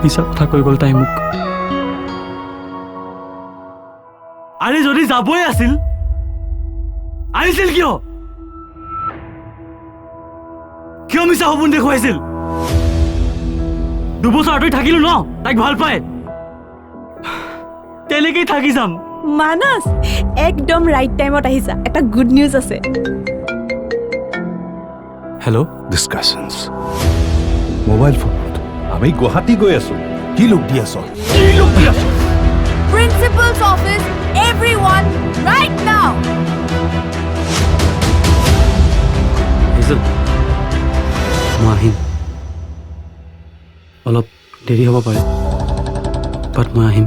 মিছা কথা কৈ গ'ল তাই মোক। আৰে যদি যাবই আছিল, আহিছিল কিয়? কিয় মিছা সপোন দেখুৱাইছিল? 2 বছৰ আঁতৰি থাকিলো ন তাইক ভাল পাই, তেনেকেই থাকি যাম। মানস, একদম ৰাইট টাইমত আহিছা। এটা গুড নিউজ আছে। হেল্ল'। ডিছকাশ্যনছ মোবাইল ফোনত। আমি গুৱাহাটী গৈ আছো। কি লোক দি আছ? Principal's office, everyone, right now! Hazel, মই আহিম। অলপ দেৰি হ'ব পাৰে, বাট মই আহিম।